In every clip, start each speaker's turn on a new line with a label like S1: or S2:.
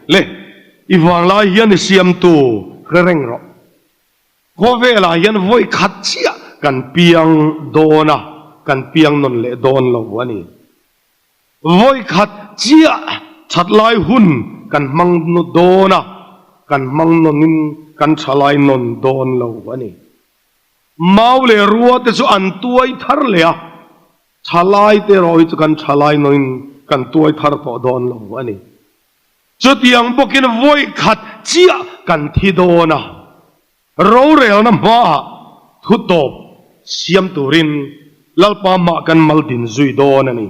S1: Le, i vanglai hian i siamtu hre reng rawh. Khawvelah hian vawi khat chiah kan piang dawn a, kan piang nawn leh dawn lo a ni. Vawi khat chiah that lai hun kan hmang dawn a, kan hmang nawnin kan tha lai nawn dawn lo a ni. Mau leh rua te chu an tuai thar leh a, thalai te erawh hi chu kan thalai nawin kan tuai thar tawh dawn lo a ni. Chutiang bawkin vawi khat chiah kan thi dawn a, rorelna hmaah thu tawp siam turin Lalpa hmah kan mal din zui dawn a ni.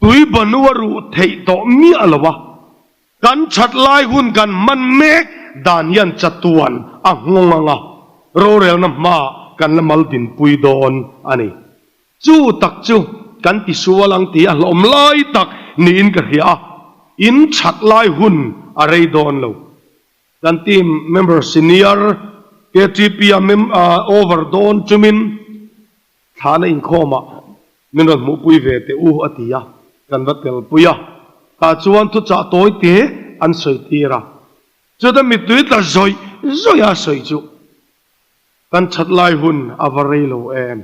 S1: Tui banu a ruh theih tawh miah lo a, kan that lai hun kan hman mek dan hian chatuan a nghawng ang a, rorelna hmaah kan la mal dinpui dawn a ni. Chu tak chu kan ti sual ang tih a hlawm lai tak niin ka hria a, in that lai hun a rei dawn lo. Kan team member senior KTP a mem over dawn chumin thlana inkhawmah min rawn hmuhpui ve teh u a ti a, kan va telpui a, tah chuan thuchah tawi te an sawi tir a, chuta mittui tla zawih zawih a sawi chu. Kan that lai hun a va rei lo em?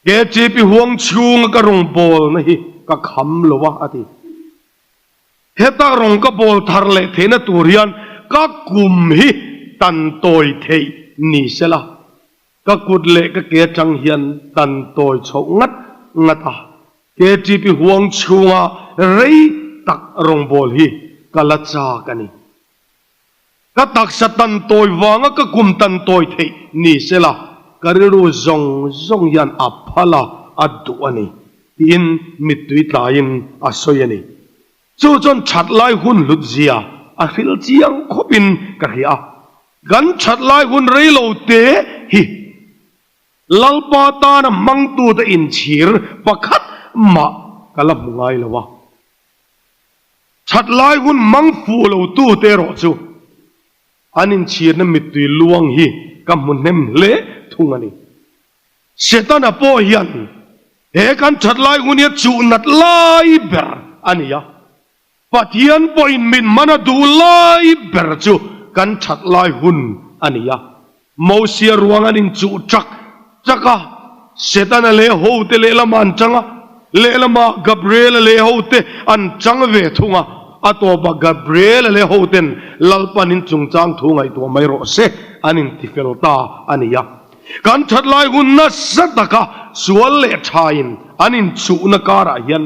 S1: KTP huang chhunga ka rawn bawlna hi ka kham lo a, a ti. Heta rawn ka bawl thar leh theihna tur hian ka kum hi tan tawi theih ni sela, ka kut leh ka ke atang hian tan tawi chhoh ngat ngat a. KTP huang chhunga rei tak rawngbâwl hi ka la châk a ni. Ka taksa tan tawi vanga ka kum tan tawi theih ni sela, ka rilru zawng zawng hian a phal a, a duh a ni, tiin mittui tlaiin a sawi a ni. Chu chuan that lai hun hlut zia a hrilh chiang khawpin ka hria a. Kan that lai hun rei lo te hi Lalpa tana hmangtute inchhir pakhat mah ka la hmu ngai lo a. That lai hun mang fuh lo tu te erawh chu an inchhirna mittui luang hi ka hmu hnem hle thung a ni. Setana pawh hian he kan that lai hun hi a chuh nat lai ber a ni a, Pathian pawhin min hman a duh lai ber chu kan that lai hun a ni a. Mosia ruang an inchuh chak chak a, Setana leh hote lehlamah an chang a, lehlamah Gabriela leh hote an chang ve thung a, a tawpah Gabriela leh hoten Lalpan in chungchang thu ngaihtuah mai rawh se an intifel ta a ni a. Kan that lai hun nasa taka sual leh thain an inchuhna karah hian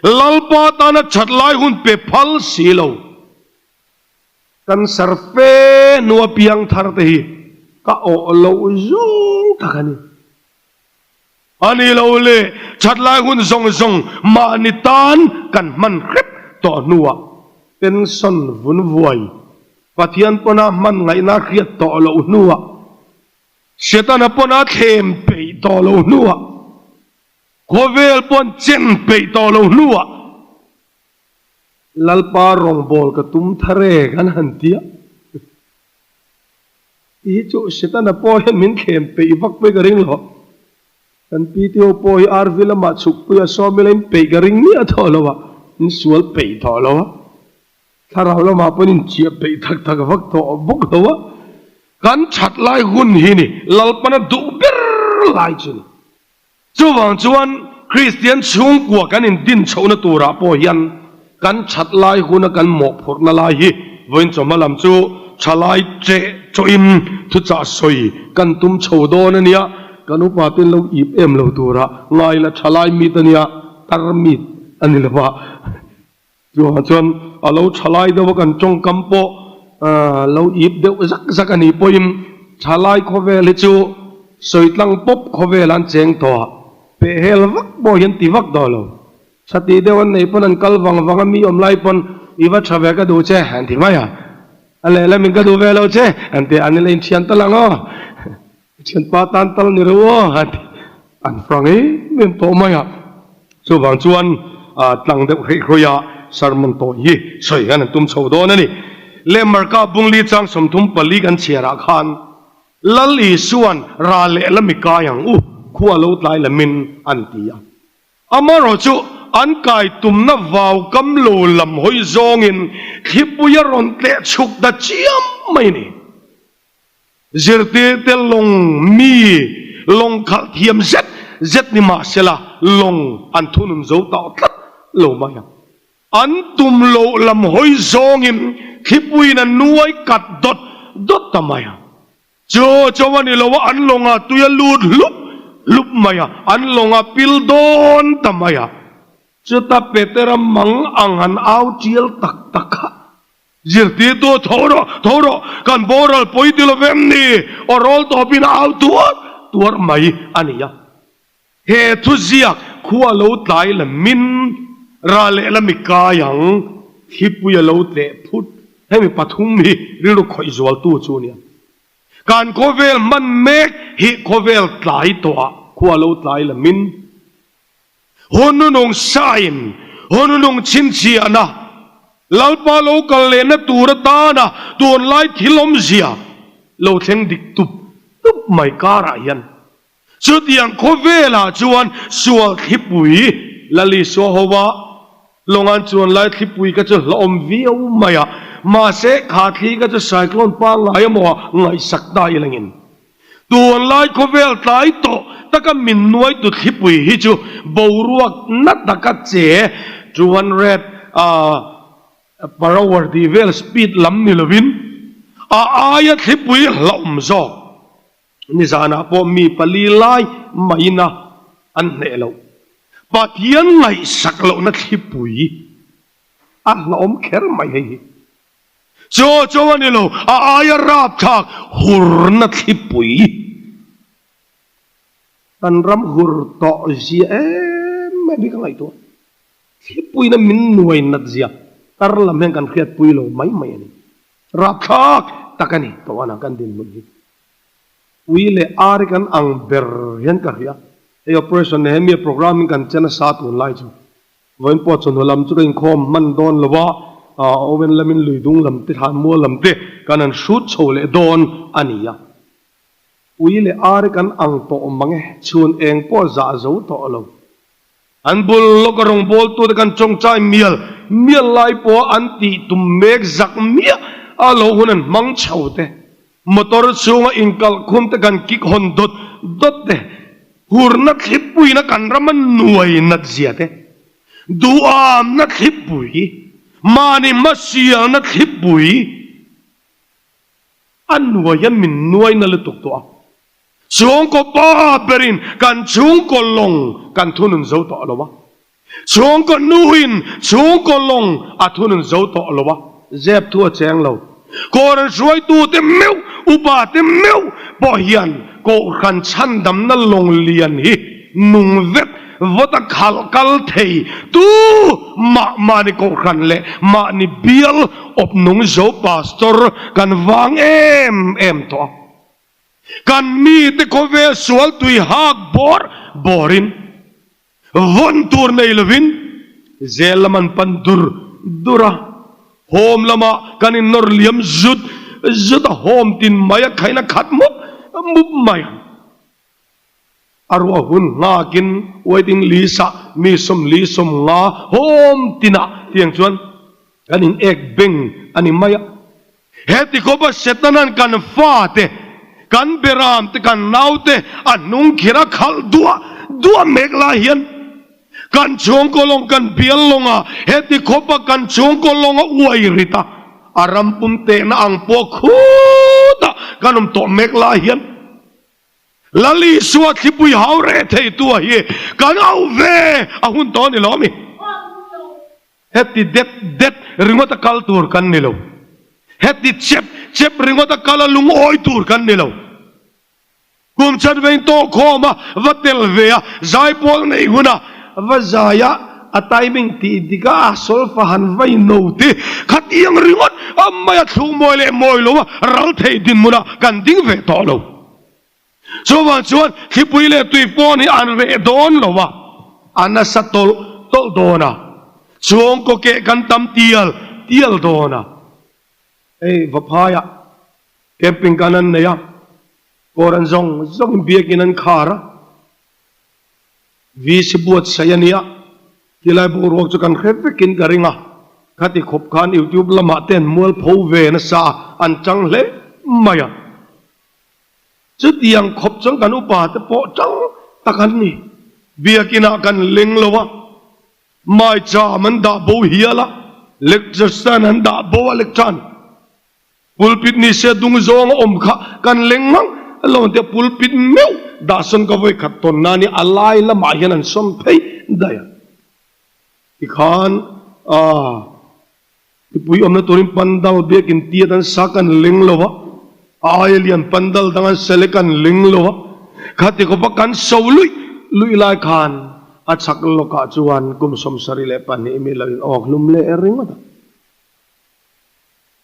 S1: Lalpa tana that lai hun pe phal si lo. Cancer fe hnua piang thar te hi ka awh loh zawng tak a ni. A ni lo le, that lai hun zawng zawng mahni tan kan hman hrep tawh hnuah pension vun vuai Pathian pawna hman ngaihna hriat tawh loh hnuah Setana pawna thlem peih tawh loh hnuah khawvel pawn chen peih tawh loh hnuah Lalpa rawngbâwl ka tum thar e kan han ti a. Ti hi chu Setana pawh hian min thlem peih vak pawh hi ka ring lo. Kan PTO pawh hi RV lamah chhukpui a sawm ila in peih ka ring miah tawh lo a, in sual peih tawh lo a. Thlarau lamah pawhin in chiah peih tak tak vak tawh bawk lo a. Kan that lai hun hi ni Lalpana duh ber lai chu ni. Chuvang chuan Kristian chhungkua kan indin chhohna turah pawh hian kan that lai huna kan mawhphurhna lai hi vawiin chawhma lam chu thalai cheh chawhin thuchah sawi kan tum chho dawn a nia, kan upa ten lo ip em lo turah ngai la thalai mit a nia, tar mit a ni lo va. Chuvang chuan a lo thalai deuh a kan tawngkam pawh lo ip deuh zak zak a nih pawhin thalai khawvel hi chu sawi tlang pawp khawvel an cheng tawh a, pehhel vak pawh hian ti vak tawh lo. Tha tih deuh an neih pawn an kal vang vang a, mi awm lai pawn i va tha ve ka duh che an ti mai a, a lehlam in ka duh ve lo che an ti a, an ila inthian tal ang aw, thianpa tan tal ni reuh aw an ti. An frang em em tawh mai a, chuvang chuan tlang deuh hreih hruai a sermon tawi hi sawi hian an tum chho dawn a ni. Leh Marka bungli chang 34 kan chhiarah khan Lal Isua'n ra leh la mi kai ang u, khua lo tlai lamin an ti a. Amaherawhchu an kai tumna vau kam lo lam hawi zawngin thlipui a rawn tleh chhuk ta chiam mai a ni. Zirtirte lawng mi lawng khalh thiam zet zet ni mah sela lawng an thunun zo tawh tlat lo mai a. An tum loh lam hawi zawngin thlipuiin a nuai kat dawt dawt ta mai a. Chu chu a ni lo a, an lawngah tui a lut hlup hlup mai a, an lawngah pil dawn ta mai a. Chuta Petera mang ang han au tial tak tak kha zirtirtu tho rawh, tho rawh, kan boral pawi ti lo vem ni, aw rawl tawpin a au tuar tuar mai a ni a. He thuziak khua lo tlai la min ral leh la mi kai ang, thlipui a lo tleh phut. Hemi pathum hi rilru khawih zualtu chu a nia. Kan khawvel hman mek hi khawvel tlai tawhah khua lo tlai la min. Hun nunung sain hun nunung chhinchhiahna, Lalpa lo kal lehna tur atana tunlai thil awmzia lo thleng dik tup tup mai karah hian Chutiang khawvelah chuan sual thlipui Lal Isua ho a, lawngan chuan lai thlipui kha chu hlauhawm viau mai a, mahse kha thli kha chu cyclone pangngai emaw ah ngaihsak ta i langin. Tunlai khawvel tlai tawh taka min nuaitu thlipui hi chu boruak na taka che 200 per hour tih vel speed lam ni lovin a aia thlipui hlauhawm zawk. Nizanah pawh mi pali lai maina an hneh loh. Pathian ngaihsak lohna thlipui a hlauhawm kher mai hei hi. Chaw chaw a ni lo, a aia rapthlak hurna thlipui. Kan ram hur tawh zia em em hi ka ngaihtuah. Thlipuina min nuai nat zia tar lam hian kan hriatpui lo mai mai a ni. Rapthlak tak a ni tawh a kan dinhmun hi. Ui leh ar hi kan ang ber hian ka hria. Hei operation Nehemia program in kan che nasa tunlai chu. Vawiin pawh chawhnu lam chu ka inkhawm hman dawn lo a, Owen lamin lui dung lam te thlanmual lam te kan han hrut chho leh dawn a ni a. Ui leh ar hi kan ang tawh mang e, chhun eng pawh zah zo tawh lo. An bul lawka rawngbawltute kan tawngtai mial mial lai pawha an tih tum mek zak miah a lo hun an hmang chho te, motor chhunga inkalh khum te kan kik hawn dawt dawt te, hurna thlipuina kan rama nuai nat zia te, duhamna thlipui, mahni hmasialna thlipui a nuaia min nuai na lutuk tawh a. Chhungkaw pa berin kan chhungkaw lawng kan thunun zo tawh lo a, chhungkaw nuin chhungkaw lawng a thunun zo tawh lo a, zep thu a cheng lo. Kohhran hruaitute meuh, upate meuh pawh hian kohhran chhandamna lawng lian hi nung vek vawt a khalh kal thei tu mah mahni kohhran leh mahni bial awp nung zo pastor kan vang em em tawh a. Kan mite khawvel sual tui hak bawr bawrin vawn tur nei lovin zel lam an pan dur dur a, home lamah kan innawr liam zut zut a, home tin mai a khain a khat mup mup mai ang. A ruah hun nghakin waiting list ah mi 45 home tinah tiang chuan kan in ek beng a ni mai a. Heti khawpa Setanan kan fate, kan beramte, kan naute a hnung khir a khalh duah duah mek lai hian kan chhungkaw lawng kan bial lawnga heti khawpa kan chhungkaw lawng a uai rit a, a ram pum tehna ang pawh khutah kan awm tawh mek lai hian Lal Isua thlipui hau reh theitu a hi kan auh ve a hun tawh a ni lo ami? Heti det det ringawt a kal tur kan ni lo. Heti chep chep ringawt a kal a lungawi tur kan ni lo. Kum chanvein tawh khawm a va tel ve a, zaipawl nei hun a va zai a, a timing tih dik a, a solfa han vai no te khatiang ringawt a mai a thluk mawi leh mawi lo a ral thei dinhmun ah kan ding ve tawh lo. Chuvang chuan thlipui leh tui pawn hi an reh dawn lo a, a nasa tawlh tawlh dawn a, chhungkaw keh kan tam tial tial dawn a. Hei Vaphaiah camping kan an nei a, kawr an zawng zawngin biakin an khar a, VC buatsaih a nia, tilai boruak chu kan hre vekin ka ring a. Khati khawp khan YouTube lamah te an mualpho ve nasa a, an chang hle mai a. Chutiang khawp chuan kan upa te pawh chang tak an ni. Biakinah kan leng lo a, maicham an dah bo hial a, lecture stand an dah bo a lecture Pulpit ni se dung zawng a awm kha kan leng ngang lo an ti a, pulpit meuh dah sawn ka vawi khat tawn na nia a lai lamah hian an sawn phei daih a. Tikhan aah mipui awmna turin pandal biakin tiat an sa kan leng lo a, a aia lian pandal dang an sa leh kan leng lo a, khati khawpa kan so luih luih lai khan a chhak lawkah chuan kum 72 mi lo in awk hlum leh ringawt a.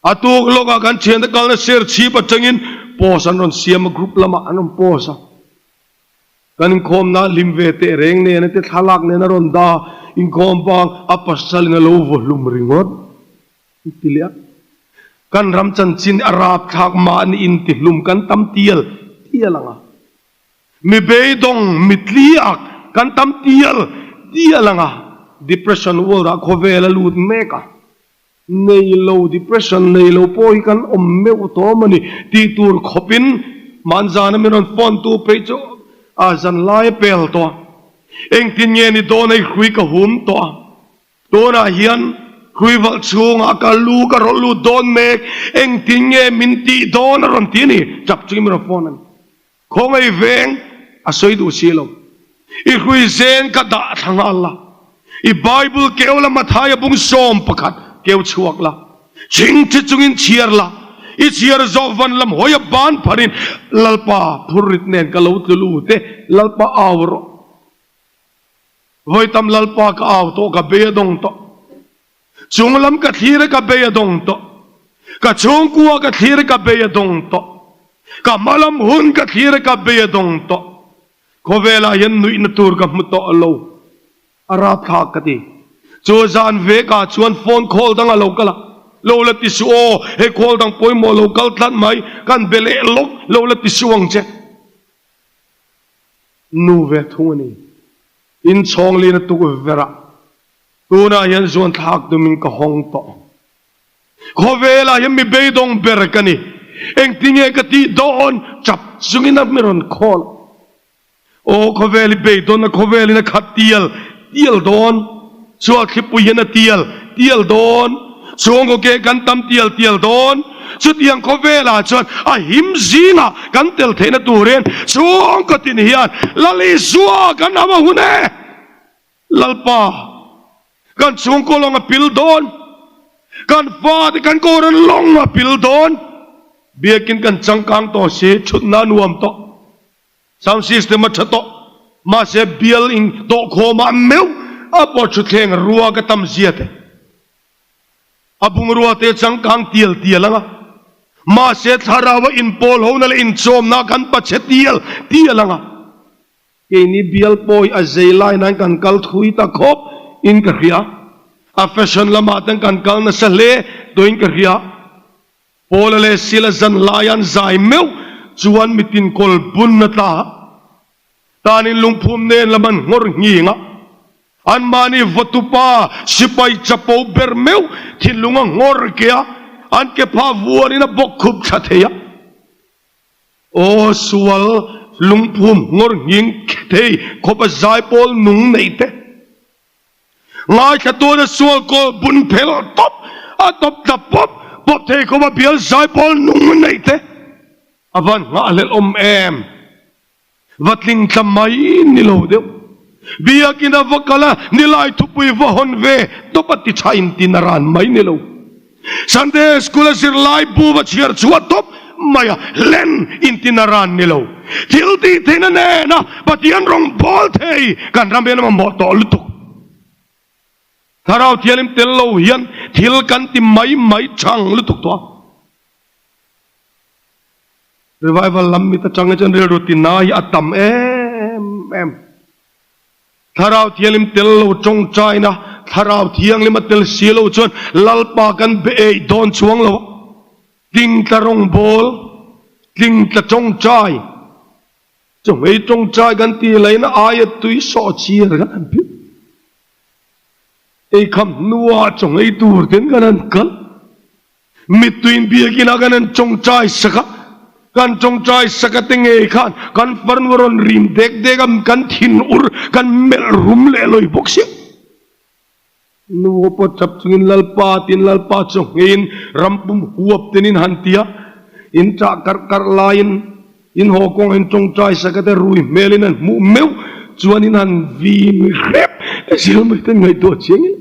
S1: A tuk lawkah kan thiante kalna ser chhip atangin post an rawn siam a, group lamah an rawn post a. Kan inkhawmna hlim ve teh reng nen a te thlalak nen a rawn dah a, inkhawm bang a pasalin a lo vaw hlum ringawt an ti leh a. Kan ram chanchin a rapthlak mahni intihlum kan tam tial tial ang a. Mi beidawng mitliak kan tam tial tial ang a. Depression world ah khawvel a lut mek a. Nei lo, depression nei lo pawh hi kan awm meuh tawm a ni tih tur khawpin Manzana min rawn phone tu phei chu a zan lai a pel tawh a. Engtin nge ni dawn a i hrui ka hum tawh a. Tunah hian hrui valh chhungah ka lu ka rawlh lut dawn mek, engtin nge min tih dawn a rawn ti a ni, chap chungin min rawn phone a ni. Khawngaih veng a sawi duh si lo. I hrui zen ka dah thla nghal la. I Bible keu la Mathaia bung 11 keu chhuak la. Chhingthi chungin chhiar la. I chhiar zawh van lam hawi a ban pharin Lalpa phurrit nen ka lo tlu lut e, Lalpa au rawh. Vawitam Lalpa ka au tawh ka bei a dawng tawh. Chung lam ka thlir a ka bei a dawng tawh. Ka chhungkua ka thlir a ka bei a dawng tawh. Ka hma lam hun ka thlir a ka bei a dawng tawh. Khawvelah hian nuihna tur ka hmu tawh lo. A rapthlak ka ti. Chu zan vekah chuan phone call dang a lo kal a. Lo la ti suh aw, he call dang pawimawh lo kal tlat mai, kan be leh lawk, lo la ti suh ang che. Nu ve thung a ni. Inchhawng lin a tuk verah Tunah hian zuan thlak tumin ka hawng tawh. Khawvelah hian mi beidawng ber ka ni. Engtinge ka tih dawn? Chap chungin a mi rawn call. Aw khawvel i beidawn a khawvelin a khat tial tial dawn. Chhuah thlipui hian a tial tial dawn. Chhungkaw ke kan tam tial tial dawn. Chutiang khawvelah chuan a him zingah kan tel theihna turin chhungkaw tin hian Lal Isua kan am a hun e! Lalpa, kan chhungkaw lawng a pil dawn, kan fate kan kawran lawng a pil dawn, biakin kan changkang tawh si, thutna a nuam tawh, sound system a tha tawh, mahse bial in tawhkhawmah meuh a pawh thutthleng ruak a tam zia te, a bungrua te changkang tial tial anga, mahse thlarau a inpawl hona leh inchawmna kan pachhe tial tial anga. Keini bial pawi a zei lai nan kan kal thui ta khawp in ka hria. A fashion lamah ten kan kal nasa hle tawhin ka hria. Paula leh Sila zan lai an zai meuh chuan mitin kawl bun a tla a. Tanin lungphum nen lam an nghawr nghing a. Anmahni vawtupa sipai chapo ber meuh thinlung a nghawr ke a, an ke phah vuanin a bawk khup thla thei a. Aw sual lungphum ngawr nghing thei khawp a zaipawl nung neih te. Ngaithla tuna sual kawl bun phel tawp a tawp tla pawp pawp thei khawp a bial zaipawl nung neih te. A van nghahhlelh awm em? Va tling tla mai ni lo deuh. Biakin a va kal a, nilai thupui va hawn ve tawp a ti tha in tin a ran mai ni lo. Sunday school a zirlai bu va chhiar chhuah tawp mai a, hlen in tin a ran ni lo. Thil tih theihna nena Pathian rawng bawl thei kan ram hian a mamawh tawh lutuk. Thlarau Thianghlim tel lo hian thil kan ti mai mai chang lutuk tawh a. Revival lam mit atang hi chuan rilru tina hi a tam em em. Thlarau Thianghlim tel lo tawngtaina, Thlarau Thianghlim a tel si lo chuan Lalpa kan be ei dawn chuang lo a. Tlingtla rawngbawl, tlingtla tawngtai, chawhmei tawngtai kan tih laihna aia tui sawh chir kan han phit. Eikham hnuah chawnghei tur ten kan han kal. Mittuiin biakinah kan han tawngtai sak a, kan tawngtai sak a te ngei khan kan farnu a rawn rim dek dek a, kan thin ur kan melh rum leh lawi bawk sia. Nu ho pawh tap chungin Lalpa tiin Lalpa chawngheiin rampum huap ten in han ti a, in tah karh karh laiin In haw kawng in tawngtai sak a te rui hmel in an hmuh meuh chuan in han vin hrep e zir mai ten ngaihtuah chiang ila.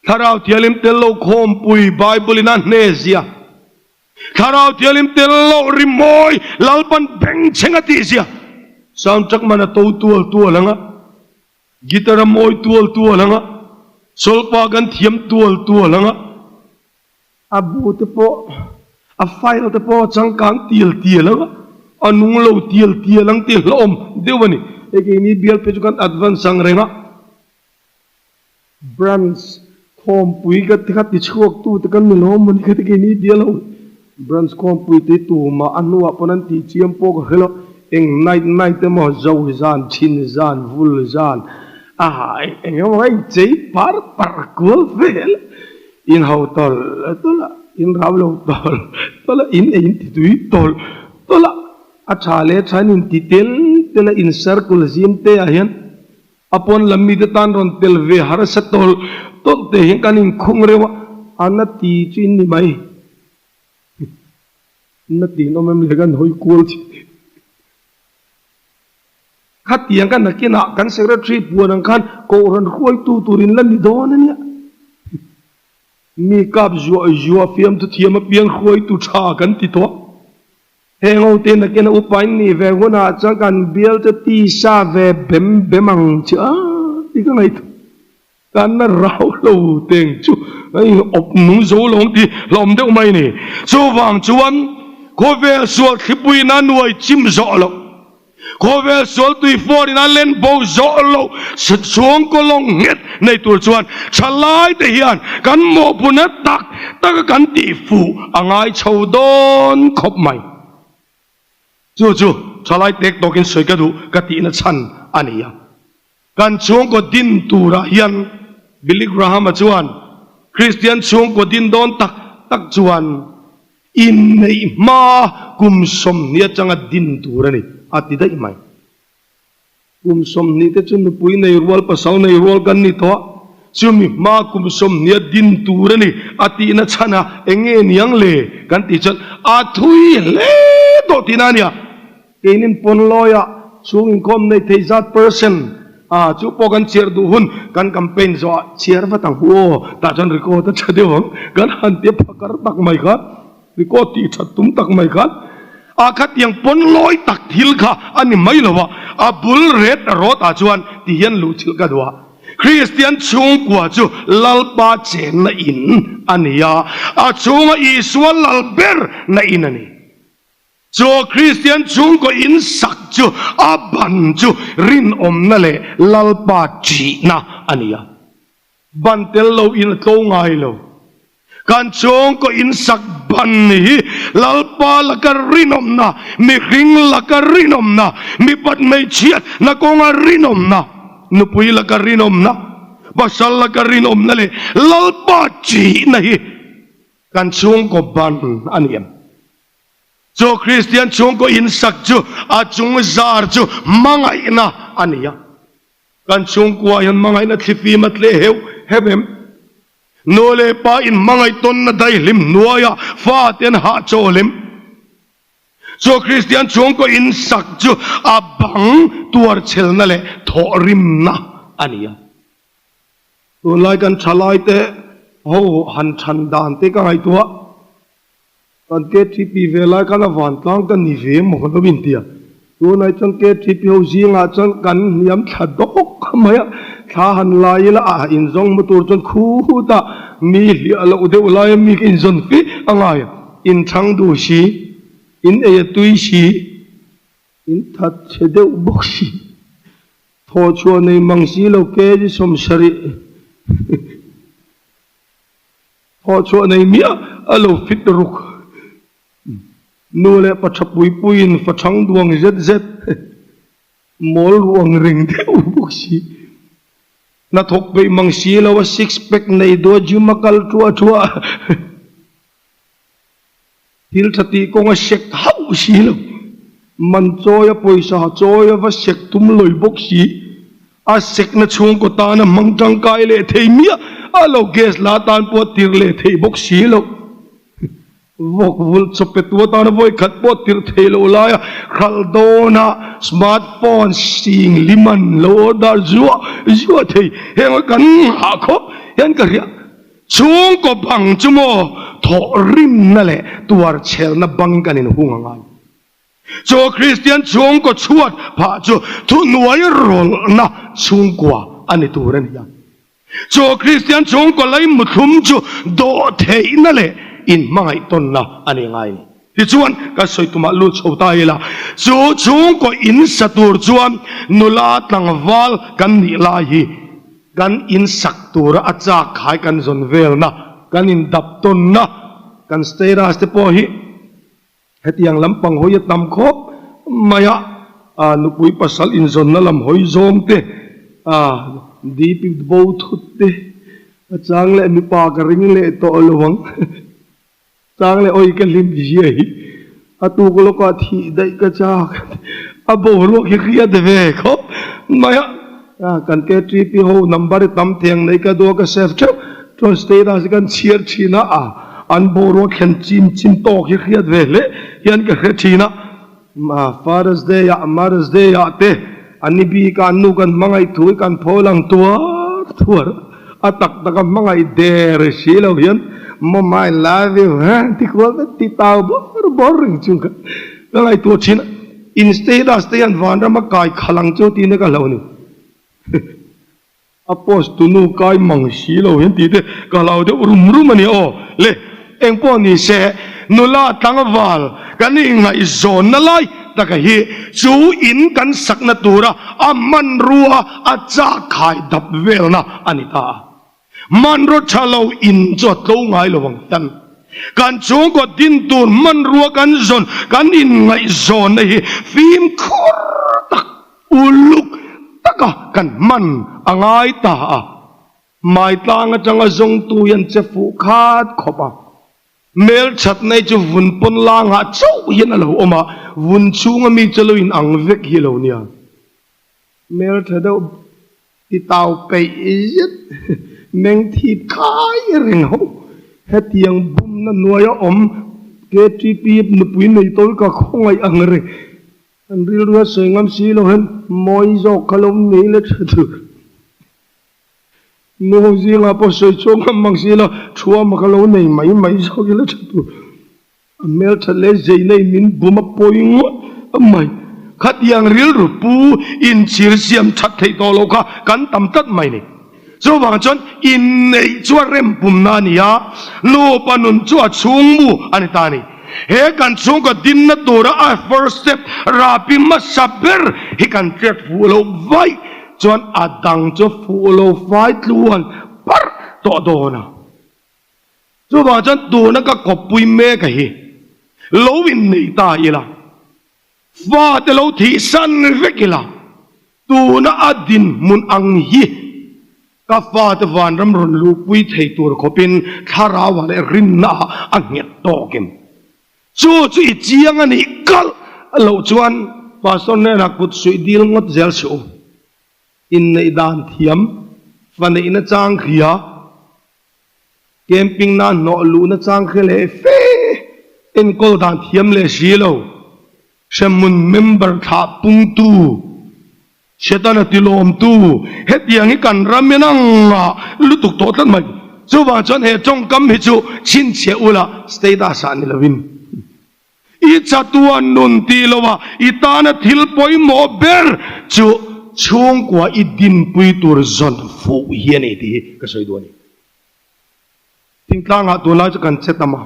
S1: Thlarau Thianghlim tel lo khawmpui Bible in a hne zia. Thlarau Thianghlim tel loh rimawi Lalpan bengchheng a tih zia. Sound track man a to tual tual ang a, guitar a mawi tual tual ang a, solfa kan thiam tual tual ang a, A bu te pawh, a file te pawh a changkang tial tial ang a, a nung lo tial tial ang tih hlauhawm deuh a ni. Hei keini bial phei chu kan advance ang reng a, branch khawmpui ka ti kha ti chhuak tu te kan ni lo maw ni kha ti keini bial ho hi. Branch khawmpui te tumah a hnuah pawn an tih chiam pawh ka hre lo, eng night night emaw zo zan, chin zan, vul zan, a eng emaw a inchei par par kual vel. In ho tawlh tawlh a, in rau lo tawlh tawlh a, in ei in ti tui tawlh tawlh a, a tha leh tha in inti tel tel a, in circle zim te ah hian a pawn lam mite tan rawn tel ve harsa tawlh tawlh te hian kan inkhung reuh a, a na ti chu in ni mai. Na ti in awm em le kan hawi kual thin. Khatiang ka nakinah kan secretary puan ang khan kohhran hruaitu turin la ni dawn a nia. Mi kap zuah zuah fiamthu thiam apiang hruaitu tha kan ti tawh. Heng ho te nakina upa in nih ve hunah chuan kan bial chu tisa ve bem bem ang che a ti ka ngaihtuah. Kan la rau lo teng chu awp nung zo lo ang tih hlawm deuh mai a ni. Chuvang chuan khawvel sual thlipuiin a nuai chim zawh loh, khawvel sual tuifuarin a len bo zawh loh chhungkaw lawng nghet nei tur chuan thalai te hian kan mawhphurhna tak taka kan tih fuh a ngai chho dawn khawp mai. Chu chu thalai tek tawkin sawi ka duh ka tihna chhan a ni a. Kan chhungkaw din turah hian Billy Graham-a chuan Kristian chhungkaw din dawn tak tak chuan inneih hma kum 20 atanga din tur a ni, a ti daih mai. Kum 20 te chu nupui nei rual, pasal nei rual kan ni tawh a, chumi hma kum 20 a din tur a ni a tihna chhan a eng nge niang le kan tih chuan a thui hle tawh tihna a nia. Keinin pawnlawiah chhung inkhawm nei thei zat percent a chu pawh kan chhiar duh hun kan campaign zawhah chhiar vat ang hu aw tah chuan record a tha deuh ang kan han tia phakar tak mai khan record tih that tum tak mai khan a khatiang pawnlawi tak thil kha a ni mai lo a a bul ret rawt ah chuan ti hian luh chilh ka duh a Kristian chhungkua chu Lalpa chenna in a ni a a chhunga Isua lal ber na in a ni. Chu Kristian chhungkaw in sak chu a ban chu rinawmna leh Lalpa ṭihna a ni a. Ban tel lo in a tlo ngai lo. Kan chhungkaw in sak ban hi Lalpa laka rinawmna, mihring laka rinawmna, mipat hmeichhiat na kawnga rinawmna, nupui laka rinawmna, pasal laka rinawmna leh Lalpa ṭihna hi kan chhungkaw ban a ni em? Chu Kristian chhungkaw insak chu a chung zar chu hmangaihna a ni a. Kan chhungkua hian hmangaihna thlifim a tleh heuh heuh em? Nu leh pa inhmangaih tawnna daihlim hnuaiah fate an hahchawl em? Chu Kristian chhungkaw insak chu a bang tuarchhelna leh thawhrimna a ni a. Tunlai kan thalaite ho han chhan dan te ka ngaihtuah. Kan KTP ve lai khan a vantlang ka ni ve maw ka lo intia. Tunah chuan KTP ho zingah chuan kan hniam thla dawk mai a, thla han lai ila a inzawng hmu tur chuan khutah mi hliah loh deuh laia mi ka inzawn fih a ngai a, inthang duh si, in ei a tui si, in that chhe deuh bawk si, thawhchhuah nei mang si lo kg 70. Thawh chhuah nei miah a lo fit ruk. Nu leh pa tha pui puiin fa thang duang zet zet mawl ruang reng deuh bawk si. Hnathawk peih mang si lo a six pack nei duah gym a kal ṭuah ṭuah. Thil ṭha tih kawng a sek hauh si lo. Man chawi a pawisa chawi a va sek tum lawi bawk si. A sekna chhungkaw tana hmang ṭangkai leh thei miah a lo gas la tan pawh tirh leh thei bawk si lo. Vawk vulh chawpetu atana vawi khat pawh tirh theih loh laia hralh dawna smart phone sing liman lo order zuah zuah thei heng kan nghah khawp hian ka hria. Chhungkaw bang chu maw thawhrimna leh tuarchhelna bang kan inhung a ngai. Chu Kristian chhungkaw chhuat phah chu thuhnuai rawlhna chhungkua a ni tur a ni a. Chu Kristian chhungkaw lei muthlum chu dawhtheihna leh inhmangaihtawnna a ni ngai ni. Tichuan, kan sawi tumah lut chho ta ila, chu chhungkaw in sa tur chuan nula tlangval kan nih lai hi kan in sak tura a chak khai kan zawn velna, kan indap tawnna, kan status te pawh hi Hetiang lampang hawi a tam khawp mai a, nupui pasal inzawnna lam hawi zawng te, DP bo thut te, a chang leh mipa ka ring leh tawh lo ang, chang leh awi ka hlim zia hi a tuk lawkah thih daih ka chak, a boruak hi hriat ve khawp mai a, kan KTP ho number i tam theng nei ka duh a ka save theuh chuan status hi kan chhiar thin a, An boruak hian chim chim tawk hi hriat ve hle hian ka hre thin a, Father's Day ah, Mother's Day ah te an ni bik a, an nu kan hmangaih thu hi kan pho lang tuar tuar a, tak tak a hmangaih der si lo hian Mom I love you ha ti kual vek ti tau bawr bawr reng chung kha ka ngaihtuah thin a, in status te hian vanram a kai khalh ang chu tihna ka hlo ni. A post tu nu kai mang si lo hian tih te ka hlau deuh rum rum a ni aw. Le, engpawh ni se, nula tlangval kan ingaihzawnna lai taka hi chu in kan sakna tura a hmanrua a chak khai dap velna a ni ta a. Hmanraw tha lo in chu a tlo ngai lo ang hian kan chhungkaw din tur hmanrua kan zawn kan inngaihzawnna hi fimkhur tak Uluk taka kan hman a ngai ta a, hmaitlang atanga zawngtu hian che fuh khat khawp a. Hmelthat nei chu vun pawn langah chauh hian a lo awm a, vun chhunga mi chu lo in ang vek hi lo nia. Hmeltha deuh ti tau peih zet meng thip khai reng ho. Hetiang bumna hnuaia awm KTP nupui nei tawi ka khawngaih ang reng. An rilru a sawi ngam si lo hian mawi zawk kha lo nei le tha tur. Nu ho zingah pawh sawi chhuak ngam mang si lo, thuama kha lo nei mai mai zawk ila tha tur. A hmeltha leh zei nei min bum a pawi ngawt mai. Khatiang rilru pu inchhir siam that theih tawh loh kha kan tam tlat mai ni. Chuvang chuan inneih chu a rempumna a ni a, nupa nun chu a chhungmu a ni ta a ni. He kan chhungkaw dinna tura a first step rapi hmasa ber hi kan hriat fuh loh vaih chuan a dang chu fuh lo fai tluan parh tawh dawn a. Chuvang chuan tuna ka kawppui mek a hi lo inneih ta ila. Fate lo thihsan vek ila, tuna a dinhmun ang hi ka fate vanram rawn luhpui thei tur khawpin thlarauah leh rinnaah a nghet tawk em? Chu chu i chiang a nih kalh loh chuan Pastor hnenah kut suih dil ngawt zel suh u. Inneih dan thiam, fa neihna chang hria, Camping na hnawh luhna chang hre leh fe, enkawl dan thiam leh si lo, hremhmun member thlah pungtu, Setana tilawmtu, hetiang hi kan ram in ang ah lutuk tawh tlat mai. Chuvang chuan he tawngkam hi chu chhinchhiah ula status ah ni lovin i chatuan nun tih lo a i tana thil pawimawh ber chu chhungkua i dinpui tur zawn fuh hi a ni tih hi ka sawi duh a ni. Thingtlangah tunlai chu kan che tam a,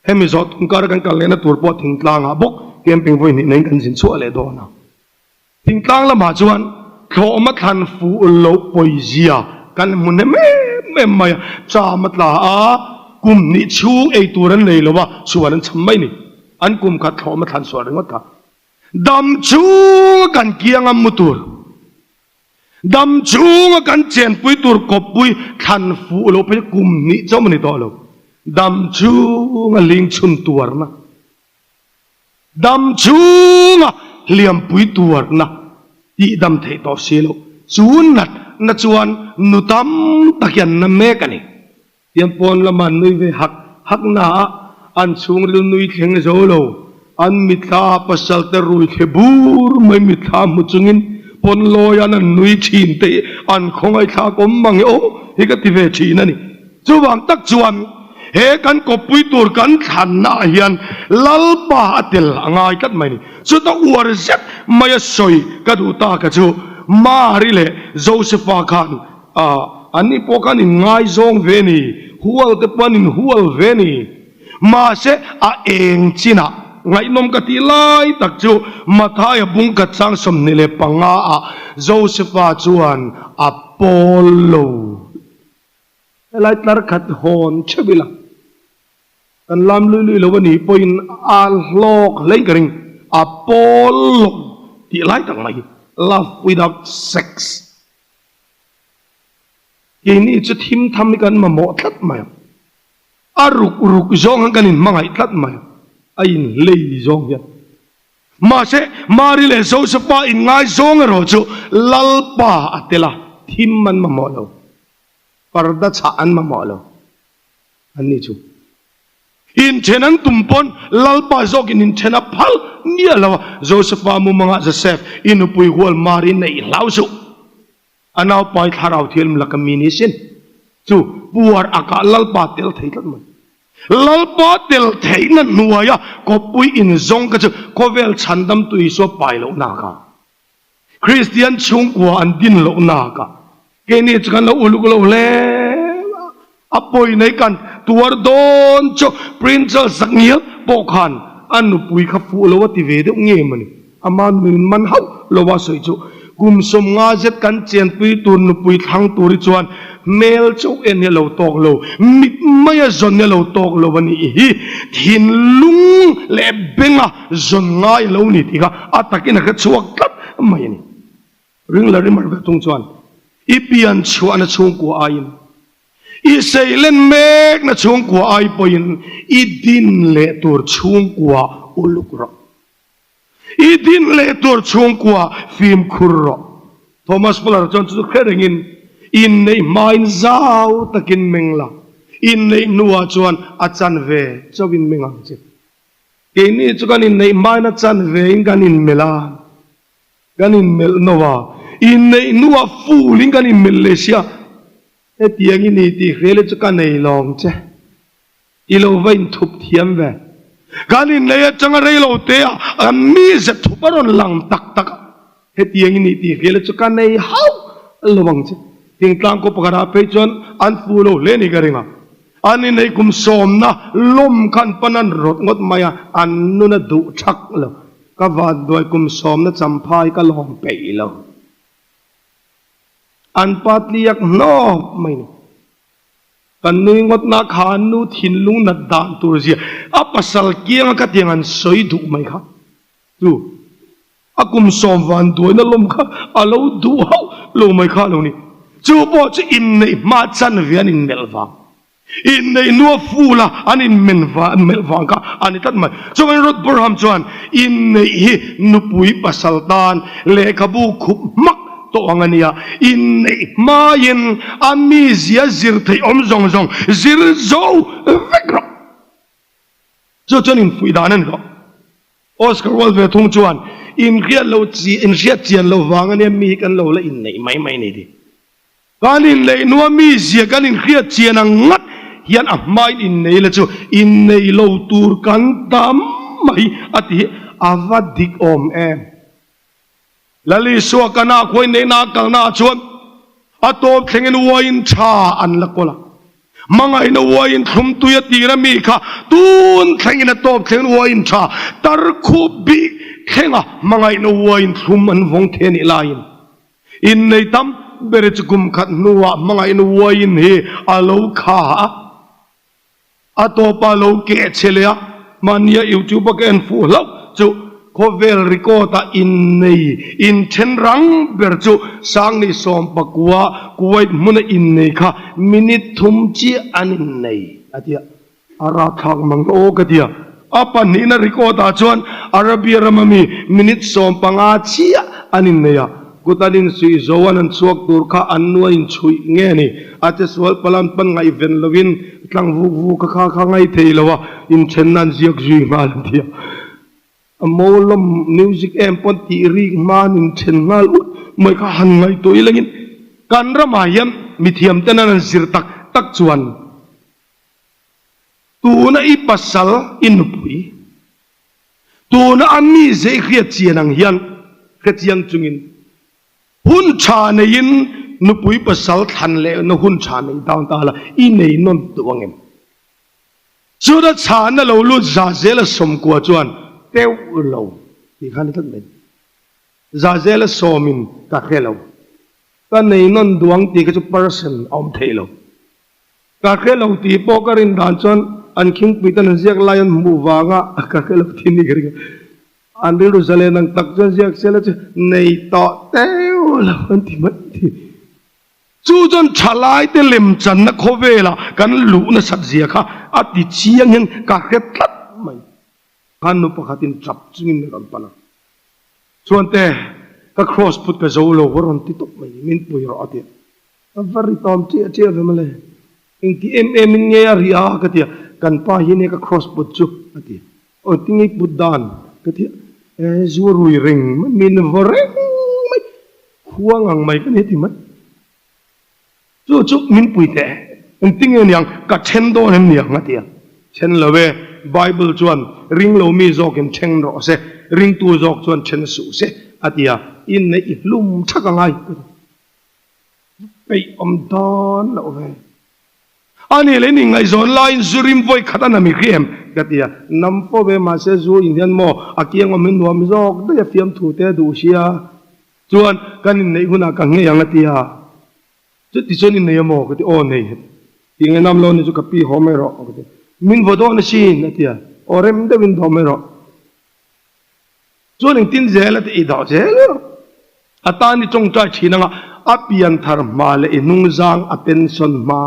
S1: hemi zawh tum kara kan kal lehna tur pawh thingtlangah bawk camping vawi hnih neiin kan zin chhuah leh dawn a. Thingtlang lamah chuan thlawhma thlan fuh loh pawizia kan hmu hnem em em mai a, cham a tla a, kum hnih chhung ei tur an nei lo a, chhuan an cham mai ni. An kum khat thlawhma thlan sual ringawt kha dam chhunga kan kianga mu tur. Dam chhunga kan chenpui tur kawppui thlan fuh loh phei chu kum hnih chauh a ni tawh lo. Dam chhunga ling chhun tuarna, dam chhunga hliampui tuarna tih dam theih tawh si loh. Chu natna chuan nu tam tak hi an na mek a ni. Tiang pawn lama an nui ve hak hak na a, an chhungril nui thleng zo lo. An mitthla ah pasal te rui thle bur mai mitthla hmu chungin pawn lawi an an nui thin te hi an khawngaihthlak awm mang e aw hi ka ti ve thin a ni. Chuvang tak chuan he kan kawppui tur kan thlanna ah hian Lalpa a tel a ngai tlat mai a ni. Chuta uar zet mai a sawi ka duh ta ka chu Mari leh Josepha khan A, anni pawh khan in ngaizawng ve ni, hual te pawh an inhual ve ni. Mahse, a eng chinah ngaihnawm ka tih lai tak chu Mathaia bung khat chang 25 ah Josepha chuan a pawl lo. Helai tlar khat hawn theuh ila, kan lam lui lui lo a nih pawhin a hlawk hlei ka ring, a pawl lo tih lai tak mai hi, love without sex. Keini chu thim tham hi kan mamawh tlat mai a, a ruk ruk zawng hian kan inhmangaih tlat mai a, a inhlei zawng hian. Mahse, Mari leh Josefa inngaizawng erawh chu Lalpa a tel a, thim an mamawh lo, parda chhah an mamawh lo, anni chu. Inthen an tum pawn Lalpa zawkin inthen a phal miah lo a, Josefa mumangah Josef, i nupui hual Mari neih hlau suh. A naupai thlarau thianghlim laka mi ni sin. Chu puar akah Lalpa tel thei tlat mai. Lalpa tel theihna hnuaia kawppui inzawng kha chu khawvel chhandamtu Isua pai lohna kha. Kristian chhungkua an din loh nak a, keini chu kan lo uluk lo hle a, a pawi nei kan tuar dawn chu Prince Charles Zakngial pawh khan a nupui kha fuh lo a ti ve deuh nge mawni, ama nun man hauh lo a sawi chu kum 50 zet kan chenpui tur nupui thlang tur hi chuan hmel chauh en hi a lo tawk lo, mit maia zawn hi a lo tawk lo a nih hi, thinlung leh benga Zawn ngai lo ni tih kha a takin a hre chhuak tlat mai a ni. Ring la rimar ve thung chuan i pian chhuahna chhungkua aiin, i seilen mekna chhungkua ai pawhin i din leh tur chhungkua uluk rawh. I din leh tur chhungkua fimkhur rawh. Thomas Fuller chuan chu chu hre rengin inneih hmain zau takin meng la, inneih hnuah chuan a chanve chauhin meng ang che. Keini chu kan inneih hmaina chanvein kan inmelh a, kan inmelh no a, inneih hnuah fulin kan inmelh leh sia, hetiang i ni tih hrial hi chu ka nei lawng che, i lo va inthup thiam ve. Kan inneih atanga rei lo te ah kan mize thup a rawn lang tak tak a, hetiang i ni tih hrial hi chu ka nei hauh lo ang che. Thingtlang khaw pakhatah phei chuan an fu lo hle ni ka ring a. An inneih kum sawmna lawm khan pan an rawt ngawt mai a, an nun a duh thak lo. Ka vanduai kum sawmna champhai ka lawm peih lo. An pa tliak hnawp mai ni. Kan nui ngawtna kha an nu thinlung nat dan tur zia a pasal kianga khatiang an sawi duh mai kha chu A kum sawm van duaina lawm kha a lo duh hauh lo mai kha a lo ni. Chu pawh chu inneih hma chanve an inmelh vang, inneih hnua fula an inmen melh vang kha a ni tlat mai. Chuvangin Ruth Burham chuan inneih hi nupui pasal tan lehkhabu khup hmak tawh ang a nia, inneih hmain a mizia zir theih awm zawng zawng zir zo vek rawh. Chu chuan infuih dan a ni tawh. Oscar Wilde ve thung chuan, Inhriat loh chi, inhriat chian loh vang ania mi hi kan lo la inneih mai mai ni ti. Kan inneih hnua mi zia kan inhriat chian ang ngat hian a hmain innei la chu innei lo tur kan tam mai a ti hi a va dik awm em? Lal Isua kan ah khuai neihna a kalna ah chuan a tawp thlengin uaiin tha an la kawl a. Hmangaihna uaiin thlum tui a tir a mi kha tun thlengin a tawp thlengin uaiin tha tar khup bih thlenga hmangaihna uaiin thlum an vawng thei a nih laiin innei tam ber chu kum khat hnuah hmangaihna uaiin hi a lo kha a. A tawpa lo keh che leh a, mahnia YouTube a ka en fuh hlauh chu. Khawvel record a innei inthen rang ber chu Sangni sawmpakua Kuwait hmuna innei kha minute thum chiah an innei a ti a. A rapthlak mang aw ka ti a. A pahnihna record ah chuan Arabia rama mi minute 15 chiah an innei a. Kut an insuih zo an an chhuak tur kha an nu a inchhuih nge ni? A che sual pala an pan ngaihven lovin tlang vuk vuk a kha kha ngaih thei lo a, inthenna an ziak zui nghal an ti a. A mawlawm music em pawn tih rik hma an inthen nghal ut mai kha han ngaihtuah ilangin kan ramah hian mithiam ten an han zir tak tak chuan tuna i pasal i nupui tuna a mi zei hriat chian ang hian hrechiang chungin hun tha neiin nupui pasal thlan lehna hun tha nei down ta la i nei nawn duh ang em? Chuta chhana lo lut Zazela sawmkua chuan teuh lo tih khan a tlat mai. Zazela sawmin ka hre lo. Ka nei nawn duang tih kha chu person a awm theih lo. Ka hre lo tih pawh ka rin dan chuan an khingpui ten an ziak lai an hmuh vanga ka hre lo tih ni ka ring a. An rilru zalen ang tak chuan ziak sela chu nei tawh teuh lo an ti mai thin. Chu chuan thalaite lemchanna khawvela kan luh nasat zia kha a ti chiang hian ka hre tlat mai. Khan nu pakhatin tap chungin min rawn pan a, Chuante, ka cross put ka zo lo, a rawn ti tawp mai, min pui rawh a ti a. Ka va ri tawm chiah chiah ve mawle, engti em em in nge a ri a ka ti a, kan pa hi nia ka cross put chu a ti a, aw tinge i put dan ka ti a, e zu rui reng mai, min vaw reng mai. Khuang ang mai ka ni ti mai. Chu chu min pui teh. Engtin nge niang ka then dawn em niang a ti a. Then lo e, Bible chuan ring lo mi zawkin then rawh se, ringtu zawk chuan then suh se a ti a. Inneih i hlum thak a ngai ka ti. Peih awm dawn loh ve. A nih leh in ngaihzawn laiin zu rim vawi khat a na mi hri em? Ka ti a, Nam fo ve mahse zu in hian maw a kiang awm hi nuam zawk daih a fiamthu te a duh sia. Chuan kan inneih hunah ka nghei ang a ti a, Chuti chuan innei a maw? Ka ti, Aw nei het. Ti nge nam lo ni chu ka pi haw mai rawh ka ti. Min vaw dawn asin a ti a, Aw rem deuhin dawh mai rawh. Chuan engtin zel a ti i dah zel rawh. A tan i tawngtai thin anga a pian thar hma leh i hnungzang a pension hma.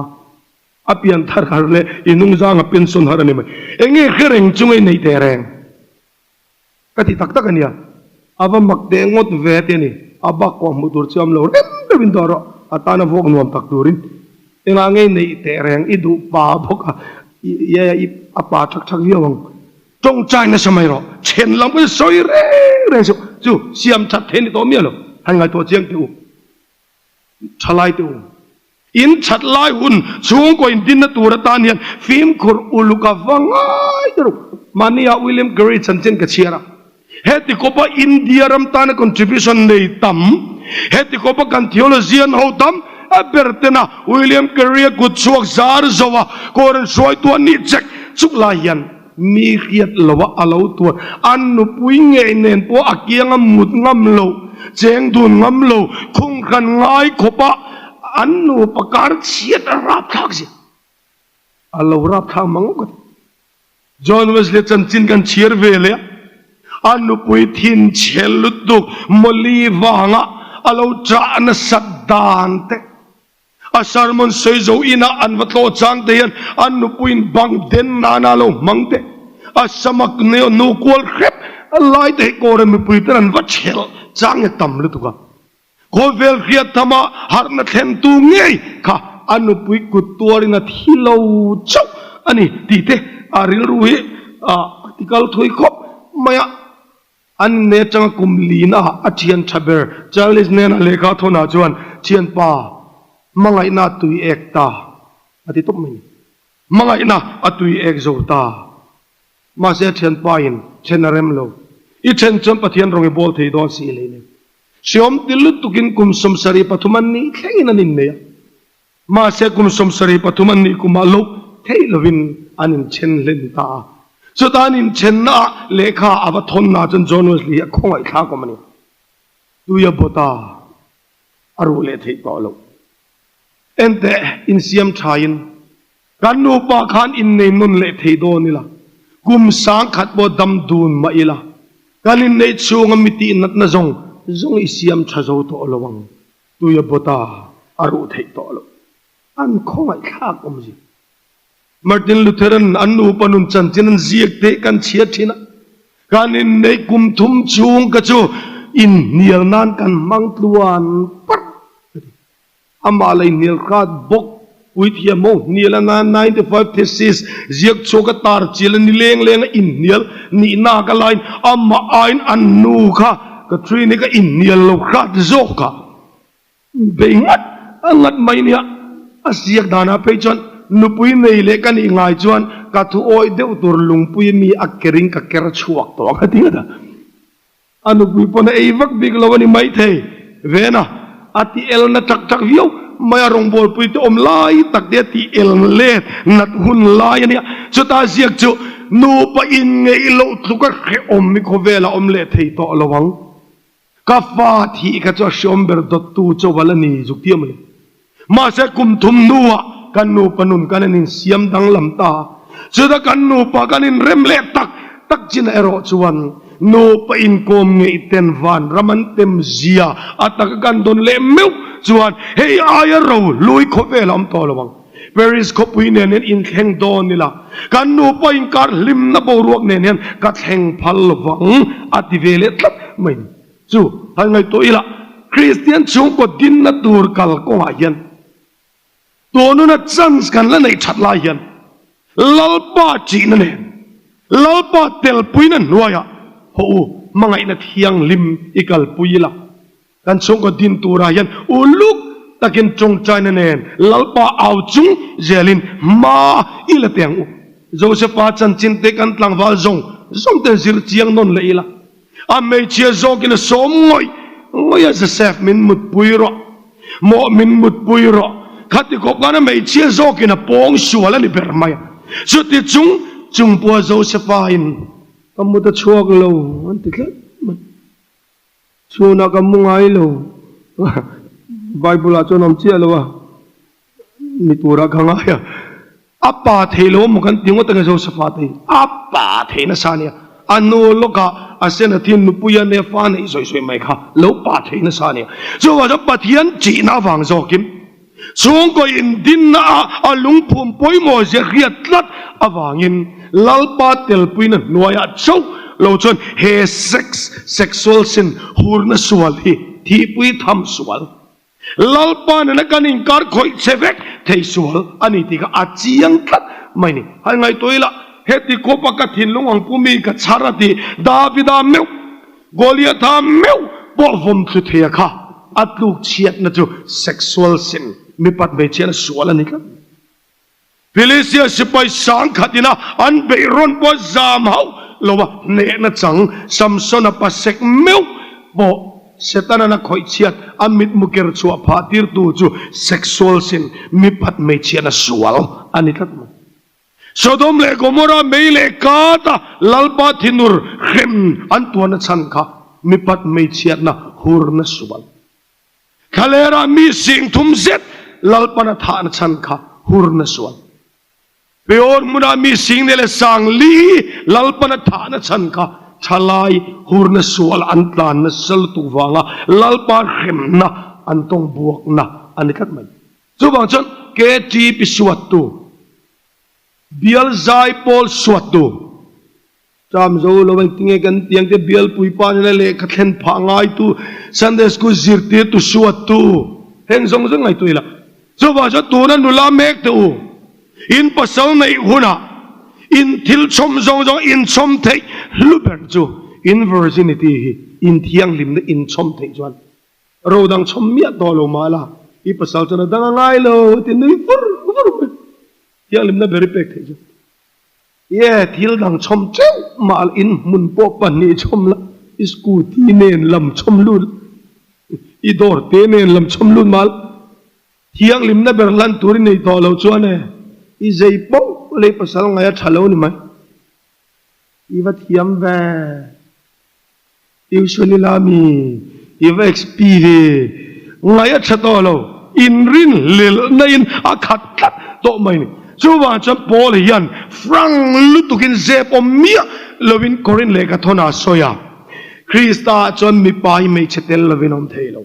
S1: A pian thar har leh i hnungzang a pension har a ni mai. Enge hre reng chunga i neih teh reng? Ka ti tak tak a nia. A va mak teh ngawt ve te a ni. A bak pawh hmuh tur chu a awm lo rem deuhin dawh rawh. A tana vuak nuam tak turin engah nge i neih teh reng i duh pa bawk a i a pa thak thak viau ang. Tawngtai nasa mai rawh. Then lam kha sawi reng reng suh. Chu siam that thei ni tawh miah lo. Han ngaihtuah chiang teh u. Thalai teh u. In that lai hun chhungkaw in dinna tur atan hian fimkhur uluk a va ngai ta ru. Mahnia William Carey chanchin ka chhiar a. Heti kawpa India ram tana contribution nei tam, heti kawpa kan theologian ho tam a ber tena William Carey a kut chhuak zar zo a Koran hruaitu a nih chek chuk lai hian mi hriat lo a a lo tuar. An nupui ngei nen pawh a kianga mut ngam lo, cheng dun ngam lo, khung hran ngai khawpa an nupa kar chhiat a rapthlak zia a lo rapthlak mang awk a ti. John Wesley chanchin kan chhiar ve leh a, a nupui thinchhe lutuk Molly vanga a lo ṭah nasat dan te, a sermon sawi zo inah an va tlawh chang te hian a nupuiin bang den nana a lo hmang te, a samak nu kual hrep lai te hi Kawra mipui ten an va chhelh chang nge tam lutuk a. Khawvel hriat thama harhna thlentu ngei kha a nupui kut tuarin a thi lo chauh a ni tih te a rilru hi a ti kal thui khawp mai a. An inne atanga kum lina a thian tha ber Charles nena lehkha thawnah chuan thianpa hmangaihna a tui ek ta a ti tawp mai a ni. Hmangaihna a tui ek zo ta. Mahse a thianpa in then a rem lo. I then chuan Pathian rawng i bawl thei dawn si lei nen. Hreawm ti lutukin kum 73 an nih thlengin an innei a. Mahse kum 73 an nih kumah loh theih lovin an inthen hlen ta a. Chuta an inthennaah lehkha a va thawnna chuan John Wesley hi a khawngaih thlak awm a ni. Tui a bawt a, a ruh leh theih tawh loh. Enteh, insiam thain kan nupa khan innei nawn leh thei dawn ila, kum 1000 pawh dam dun mah ila. Kan inneih chhunga mi tih natna zawng zawng i siam tha zo tawh lo ang. Tui a bawt a, a ruh theih tawh loh. An khawngaihthlak awmzia. Martin Lutheran an nupa nun chanchin an ziak te kan chhiat thin a, kan inneih kum thum chhung ka chu inhnial nan kan hmang tluan parh ka ti. Amah la inhnial hrat bawk puithiam ho hnial a nan 95 thesis ziak chhuak a tar chil a ni leng leng a inhnial nihna ka lain amah aiin an nu kha Catherine-i ka inhnial lo hrat zawk a. Bei ngat a ngat mai nia, a ziak danah phei chuan nupui nei leh ka nih ngai chuan ka thu awih deuh tur lungpui mi a kerin ka ker chhuak tawh ang a ti ngat a. A nupui pawn a ei vak bik lo a ni maithei ven a, a ti el na tak tak viau mai a, rawngbawlpui te awm lai tak te a ti el let nat hun lai a nia. Chuta ziak chu nupa inngeih loh tluka hrehawm hi khawvelah awm leh thei tawh lo ang. Ka fa thih kha chu a hriawm ber dawttu chawal a ni zuk ti a mawle. Mahse kum thum hnuah kan nupa nun kan an insiam danglam ta a, chuta kan nupa kan inrem leh tak tak chinah erawh chuan nupa inkawm ngeih ten vanram an tem zia a taka kan dawn leh meuh chuan hei aia ro hlui khawvel a awm tawh lo ang. Paris khawpui nen hian inthleng dawn ila, kan nupa inkar hlimna boruak nen hian ka thleng phal lovang a ti ve leh tlat mai ni. Chu han ngaihtuah ila, Kristian chhungkaw dinna tur kal kawngah hian tununa chance kan la neih that lai hian Lalpa ṭihna nen, Lalpa telpuina hnuaiah haw u, hmangaihna thianghlim i kalpui ila. Kan chhungkaw din turah hian uluk takin tawngtaina nen Lalpa au chung zelin hma i la teh ang u. Josefa chanchin te kan tlangval zawng zawng ten zir chiang nawn leh ila. A hmeichhia zawkin a sawm ngawih ngawih a, Joseph min mutpui rawh, mawh min mutpui rawh. Khati khawp khan a hmeichhia zawkin a pawng sual a ni ber mai a. Chuti chung chung pawha Josefa in ka mut a chhuak lo an ti tlat mai. Chhunah ka mu ngai lo. Bible ah chuan awm chiah lo a, ni turah ka ngai a. A pa thei lo maw kan ti ngawt ang e Joseph-a te hi. A pa thei nasa ania. A nu lawkah a sen a thin nupui a nia fa neih sawi sawi mai kha lo pa thei nasa ania. Chuvang chuan Pathian chihna avang zawkin chhungkaw indinna ah a lungphum pawimawh zia hriat tlat avangin Lalpa telpuina hnuaiah chauh lo chuan he sex, sexual sin, hurna sual hi thihpui tham sual, Lalpa nena kan inkar khawih che vek thei sual a ni tih kha a chiang tlat mai ni. Han ngaihtuah ila, heti khawpa ka thinlung ang pu mi ka chhar a ti Davida meuh, Goliatha meuh pawh vawm thlu thei a kha a tluk chhiatna chu sexual sin, mipat hmeichhiatna sual a ni tlat. Philistia sipai sangkhat ina an beih rawn pawh zam hauh lo a, hnehna chang Samsona pasek meuh pawh Setana'n a khawih chhiat a mitmu ker chhuah phah tirtu chu sexual sin, mipat hmeichhiatna sual a ni tlat mai. Sodom leh Gomorrah mei leh kata Lalpa thinur hrem an tuarna chhan kha mipat hmeichhiatna hurna sual. Thlalera mi sing thum zet Lalpana thahna chhan kha hurna sual. Peor hmuna mi sing ne leh sang li Lalpana thahna chhan kha thalai hurna sual an tlan nasa lutuk vanga Lalpa hremna an tawng buakna a ni tlat mai. Chuvang chuan KTP suattu, Bial Zaipawl suattu, Ṭam zo lo engti nge kan tiang te bialpui pa nena lehkha thlen phah ngaitu, Sunday School zirtirtu suattu heng zawng zawng ngaihtuah ila. Chuvang chuan tuna nula mek teh u, in pasal neih hunah in thil chhawm zawng zawng in chhawm theih hlu ber chu in virginity hi in thianghlimna in chhawm theih chuan ro dang chhawm miah tawh lo mah la i pasal chuan a dang a ngai lo ti nui vur vur mai. Thianghlimna ber i pek theih chu. Ye, thil dang chhawm teuh mah la, in hmun pawh pahnih chhawm la, i scooty nen lam chhawm lut, i dawr te nen lam chhawm lut mah la, thianghlimna ber hlan tur i nei tawh lo chuan e, i zei poh lei pasal ngai a tha lo ni mai. I va thiam ve. Tuition ila mi i va XP ve. Ngaih a tha tawh lo, inrin hlelhna in a khat tlat tawh mai ni. Chuvang chuan Paul hian frank lutukin zep awm miah lovin Korinth lehkhathawn ah a sawi a. Krista ah chuan mipa hi hmeichhe tel lovin awm thei lo.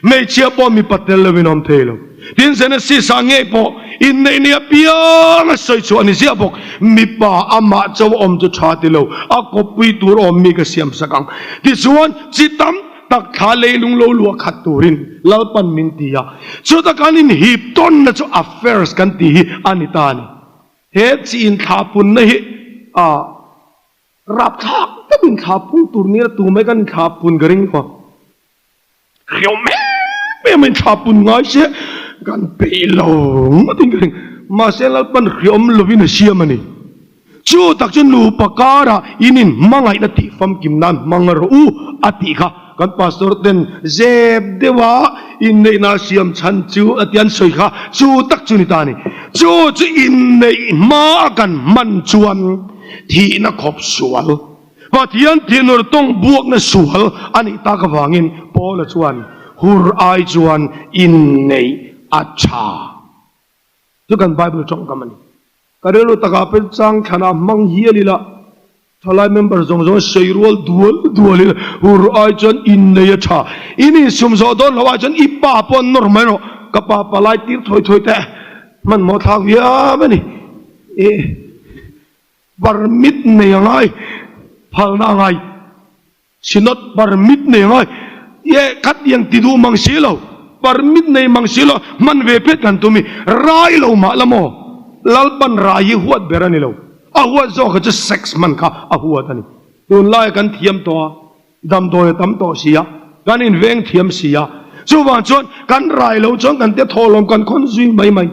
S1: Hmeichhia pawh mipa tel lovin awm thei lo. Tin, Genesis ah ngei pawh inneih ni apiang a sawi chhuah a ni ziah bawk. Mipa amah cho awm chu tha ti lo, a kawppui tur awm mi ka siam sak ang. Tichuan, chi tam tak thla leilung lo luah khat turin Lalpan min ti a. Chuta kan inhip tawnna chu affairs kan tih hi a ni ta a ni. He chi inthlahpunna hi a. Rapthlak takin thla pung tur nia tu mai kan thla pun ka ring lo a. Hriawm em em in thla pun ngai se kan peih lo ngawt in ka ring. Mahse Lalpan hriawm lovin a siam a ni. Chu tak chu nupa karah in in hmangaihna tih famkim nan hmang rawh u a tih kha kan pastor ten zep deuha inneihna a siam chhan chu a ti an sawi kha chu tak chu ni ta a ni. Chu chu inneih hma a kan hman chuan Thihna khawp sual, Pathian thinur tawng buakna sual a nih tak avangin Paula chuan hur ai chuan inneih a tha. Chu kan Bible tawngkam a ni. Ka rilru takah pawh chang thlanah hmang hial ila, thalai member zawng zawng sawi rual dual dual ila, hur ai chuan inneih a tha. In insum zawh dawn loh ai chuan i pa pawh an nawr mai rawh, ka pa palai tir thawi thawi teh, hmanhmawh thlak viau a ni. E. Permit nei a ngai, phalna a ngai. Synod permit nei a ngai. Ye khat tiang ti duh mang si lo, permit nei mang si lo, hman ve phet kan tum i, rai lo mah la maw? Lalpan rai hi huat ber a ni lo. A huat zawk kha chu sex hman kha a huat a ni. Tunlaia kan thiam tawh a, damdawi a tam tawh si a, kan inveng thiam si a. Chuvang chuan kan rai lo chuan kan te thawhlawm kan khawn zui mai mai.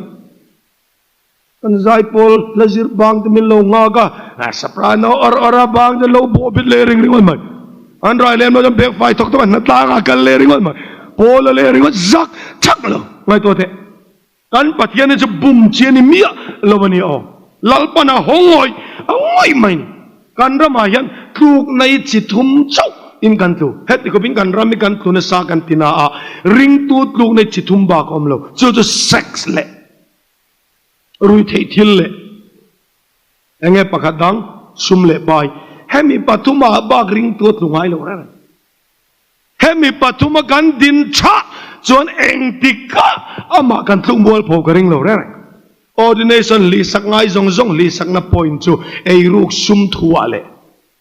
S1: Kan zaipawl hla zir bang te min lo nghak a, soprano awr awr a bang te lo bawh bit leh ring ringawt mai. An rai lem lo chuan bag fai thawk thawk a hnatlang a kal leh ringawt mai. Pawl a leh ringawt zak thak lo ngaihtuah teh. Kan Pathian hi chu bum chi a ni miah lo a ni aw. Lalpan a haw ngawih a ngawih mai ni. Kan ramah hian tlukna hi chi thum chauh in kan tlu. Heti khawpin kan ram hi kan tlu nasa kan ti na a, ringtu tlukna hi chi thum bak a awm lo. Chu chu sex leh. Ruitheih thil leh enge pakhat dang sum leh pai. Hemi pathuma bak ringtu a tlu ngai lo reng. Hemi pathuma kan din tha chuan engtika amah kan tluk mualpho ka ring lo reng. Ordination hlihsak ngai zawng zawng hlihsakna point chu eiruk sum thuah leh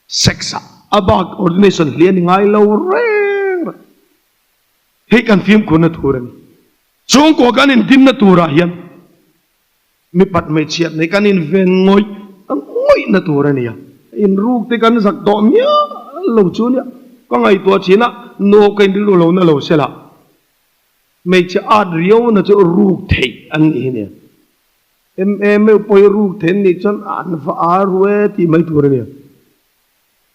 S1: sex ah a bak ordination hlih a ni ngai lo reng. Hei kan fimkhurna tur a ni. Chhungkua kan indinna turah hian mipat hmeichhiat nei kan inven ngawih ngawihna tur a ni a. Inruk te kan zak tawh miah lo chu nia. Ka ngaihtuah thin a, nu ka inrilru lo na lo sela hmeichhe at riauna chu ruk theih an nih hi nia. MA meuh pawh hi ruk theih an nih chuan an va ar ru e tih mai tur a nia.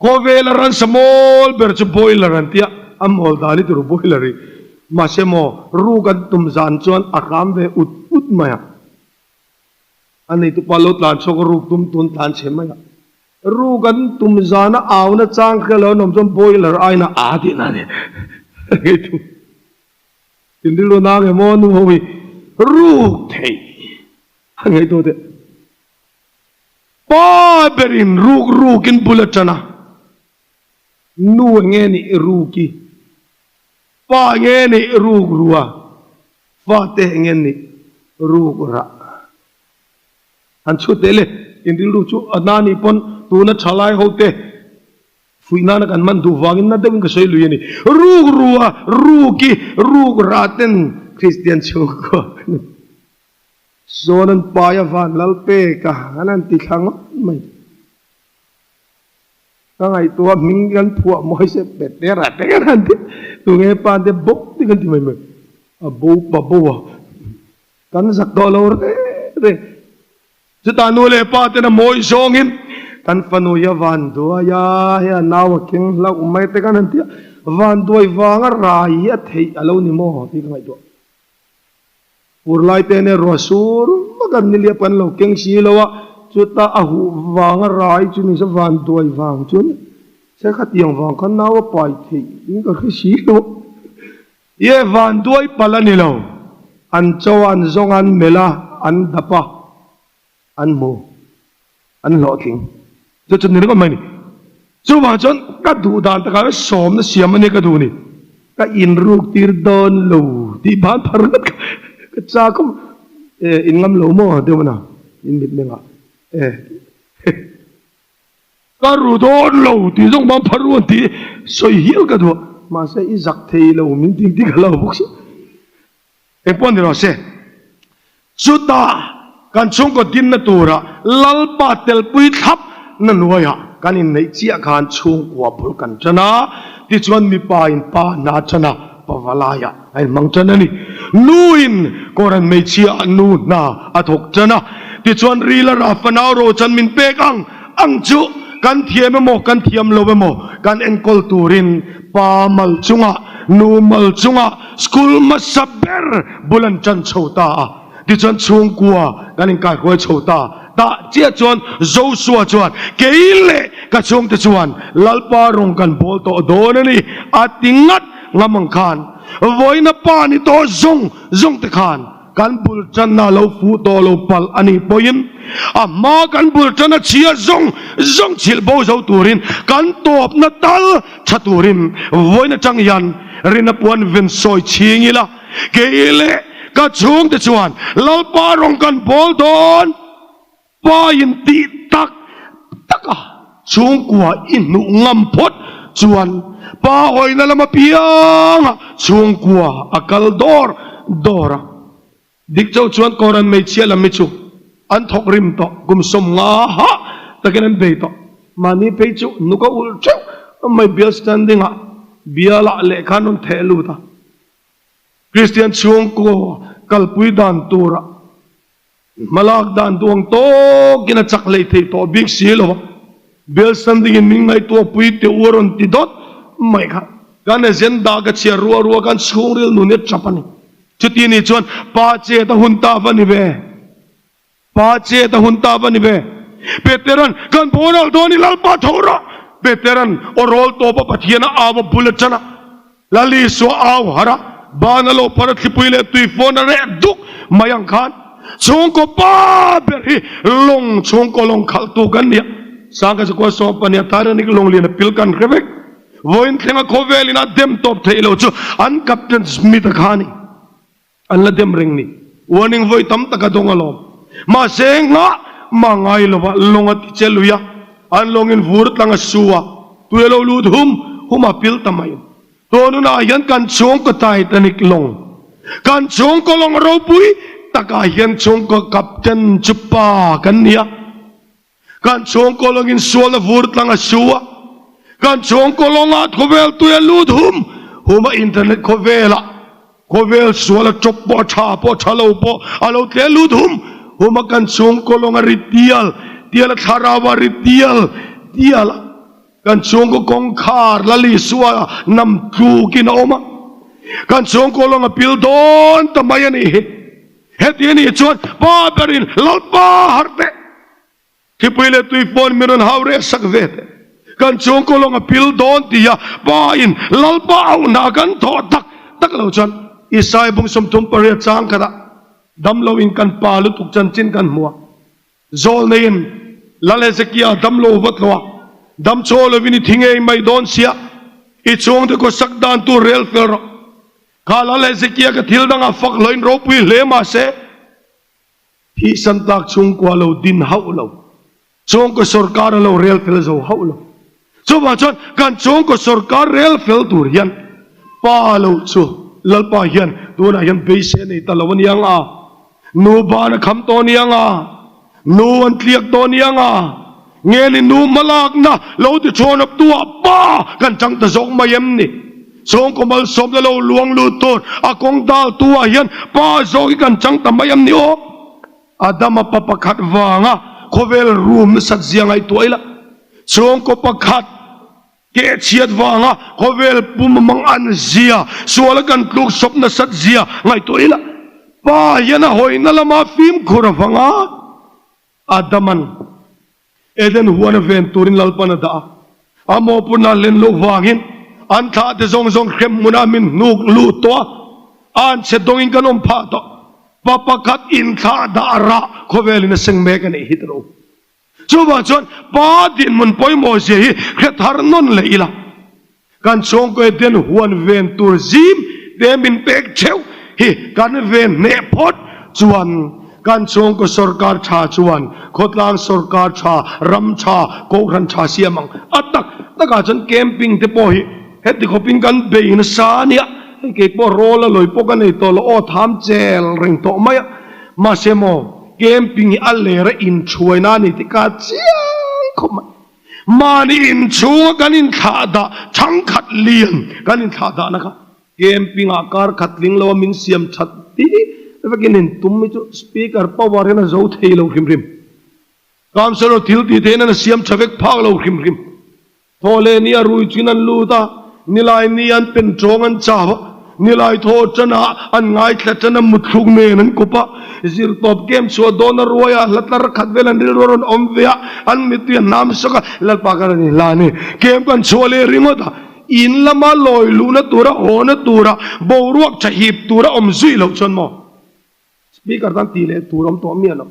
S1: Khawvela ransa mawl ber chu boiler an tia, a mawl dan i tur boiler hi. Mahse maw, ruk an tum zan chuan a hram ve ut ut mai a. A neitupa lo tlan chhuak a ruk tum tun tlan chhe mai a. Ruk an tum zana auna chang hria lo an awm chuan boiler aina a tihna a ni. Thinrilru nang emaw nu ho hi ruk theih a ngaihtuah teh. Pa berin ruk rukin bul a tan a, nu enge nih ruki, pa enge nih ruk rua, fate enge nih ruk rah. Han chhut teh le, in rilru chu a na nih pawn tuna thalai hote fuih nana kan hman duh vangin na deuhin ka sawi lui a ni. Ruk rua, ruki, ruk rah ten Kristian chhungkua kan ni. Zawn an pai a van lal pek a, an han ti thla ngawt mai. Ka ngaihtuah hming kan phuah mawi se Petera te kan han ti, tunge pa te bo te kan ti mai mai. A bo pa bo a, kan zak tawh lo reng reng. Chutah nu leh pa ten a mawi zawngin kan fanu hi a van duai a, hei a nau a keng hlauh mai te kan han ti a, van duai vanga rai hi a theih a lo ni maw tih ka ngaihtuah. Fur lai te nen ruah sur vak an ni liap kan lo keng si lo a, chuta a huh vang a rai chu ni se van duai vang chu ni se khatiang vang khan nau a pai theih in ka hre si lo a, ye van duai palh a ni lo, an cho a an zawng a an melh a an dap a an hmu an hlawhtling chu chu ni ringawt mai a ni. Chuvang chuan ka duh dan takah hian sawmna siam a nia ka duh ni. Ka inruk tir dawn lo tih ban phar ngat ka ka chak awm. E in ngam lo maw deuh na in mitmengah e ka ru dawn lo tih zawng ban phar ruan tih sawi hial ka duh a mahse i zak thei lo min tih tih ka lo bawk si. Engpawh ni rawh se, chutah kan chhungkaw dinna tura Lalpa telpui thlap na hnuaiah kan inneih chiah khan chhungkua bul kan tan a, tichuan mipa in pa hna tan a, pavalaiah a inhmang tan a ni. Nuin Koran hmeichhia nu hna a thawk tan a, tichuan rila rah fanau rochan min pek ang ang chu kan thiam emaw kan thiam lo emaw kan enkawl turin pa mal chungah nu mal chungah School hmasa ber bul an tan chho ta a, tichuan chhungkua kan inkaihruai chho ta. Tah chiah chuan Joshua chuan, Kei leh ka chhungte chuan Lalpa rawng kan bawl tawh dawn a ni, a ti ngat ngam ang khan. Vawiina pa ni tawh zawng zawng te khan kan bul tanna lo fuh tawh lo palh a nih pawhin a hma kan bul tanna chhia zawng zawng chhilh bo zo turin kan tawpna tal tha turin vawiin atang hian rina puan ven sawi chhing ila, kei leh ka chhungte chuan Lalpa rawng kan bawl dawn. Pa in tih tak tak a chhungkua i hnuh ngam phawt chuan pa hawina lam apianga chhungkua a kal dawr dawr a. Dik chauh chuan Koran hmeichhia lam hi chu an thawk rim tawh, kum 50 hah takin an bei tawh. Mahni phei chu nuk a ulh theuh mai bial standing ah bialah lehkha an rawn theh lut a. Kristian chhungkua kalpui dan turah Hmalak dan duang tawkin a chak hlei thei tawh bik si lo a, Bill Standing in min ngaihtuah pui teh u a rawn ti dawt mai kha. Kan agenda ka chhiar ruah ruah khan chhungril nun hi a tap a ni. Chuti ni chuan pa chet a hun ta va ni ve. Pa chet a hun ta va ni ve. Peteran kan boral dawn i Lalpa tho rawh. Peteran aw rawl tawp a Pathian a au a bul a tan a. Lal Isua au harh a, ban a lo phar a thlipui leh tui fawn a reh duk mai ang khan chhungkaw pa ber hi lawng chhungkaw lawng khalh tu kan ni a. Sangha Zakua Sawmpania Titanic lawng lian a pil kan hre vek. Vawiin thlenga khawvel in a dem tawp theih lo chu an Captain Smith a kha a ni. An la dem reng ni. Warning vawi tam tak a dawng alawm. Mahse nghah mah ngai lova lawng a ti che lui a, an lawngin vur tlang a su a, tui a lo lut hum hum a pil ta mai. Tawnunah hian kan chhungkaw Titanic lawng, kan chhungkaw lawng ropui takah hian chhungkaw captain chu pa kan ni a. Kan chhungkaw lawngin sual a vur tlang a su a, kan chhungkaw lawngah khawvel tui a lut hum hum a, internet khawvelah khawvel sual a tawp pawh a tha pawh a tha lo pawh a lo tle lut hum hum a, kan chhungkaw lawng a ri tial tial a, thlarau a ri tial tial a, kan chhungkaw kawngkhar Lal Isua nam tlukin a awm a, kan chhungkaw lawng a pil dawn ta mai a nih hi. Heti a nih chuan pa berin Lalpa harh teh! Thipui leh tui pawn min rawn hau reh sak ve teh. Kan chhungkaw lawng a pil dawn ti a pa in Lalpa auhna kan thawh tak tak lo chuan Isai bung 38 chang khatah damlo in kan pa lutuk chanchin kan hmu a. Zawl neiin Lal Hezekia damlo vat lo a, dam chaw lovin i thi ngei mai dawn sia, i chhungte khaw sak dan tur rel fel rawh. Kha Lal Hezekia ka thil dangah fak hloin ropui hle mah se, thihsan tlak chhungkua lo din hauh lo, chhungkaw sorkar a lo rel fel zo hauh lo. Chuvang chuan kan chhungkaw sorkar rel fel tur hian pa lo chu Lalpa hian tunah hian beisei a nei ta lo a nia nga, nu ban a kham tawh a nia nga, Nu an tliak dawn iang a, nge ni nu hmalakna lo ti thawn up tu ah pa kan chang ta zawk mai em ni? Chhungkaw malsawmna lo luang lut tur a kawng dal tu ah hian pa zawk hi kan chang ta mai em ni aw? Adama pa pakhat vanga khawvel rum nasat zia ngaihtuah ila, chhungkaw pakhat Kehchhiat vanga khawvel pum mang an zia, suala kan tluk sawp nasat zia ngaihtuah ila, Pa hian a hawina lama fimkhur avanga Adaman Eden huan a ven turin Lalpan a dah a, a mawhpurna a hlen loh vangin an thlahte zawng zawng hrem hmunah min hnuk lut tawh a, an chhe dawngin kan awm phah tawh. Pa pakhat inthlah dah rah khawvelin a seng mek a nih hi tawh. Chuvang chuan Pa dinhmun pawimawh zia hi hre thar nawn leh ila. Kan chhungkaw Eden huan ven tur zim te min pek theuh hi kan ven hneh phawt chuan kan chhungkaw sorkar tha chuan khawtlang sorkar tha, ram tha, kohhran tha siam ang a tak takah chuan camping te pawh hi heti khawpin kan bei nasa a nia, hei kei pawh rawl a lawi pawh ka nei tawh lo aw tham chel reng tawh mai a, mahse maw camping hi a ler a inthuaina a ni tih ka chiang khawp mai. Mahni inchhunga kan inthlah dah thangkhat lian kan inthlah dahna kha camping ah kar khat tling lo a min siam that ti vekin in tum hi chu speaker power hian a zo thei lo hrim hrim. Councillor thil tih theihna a siam tha vek phak lo hrim hrim. Thaw leh ni a rui chin an lut a, nilai ni an pen tawng an chau a, nilai thaw tan ah an ngaithla tan a mutthluk nen an kawp a, zirtawp kem chhuah dawn a ruai ah hla tlar khat vel an rilru a rawn awm ve a, an mittui a hnam sawk a, Lalpa ka rawn inhla a ni, kem kan chhuah leh ringawt a, in lama lawi luhna tura hawna tura boruak tha hip tura awm zui loh chuan maw Speaker tan tih leh tur awm tawh miah lo.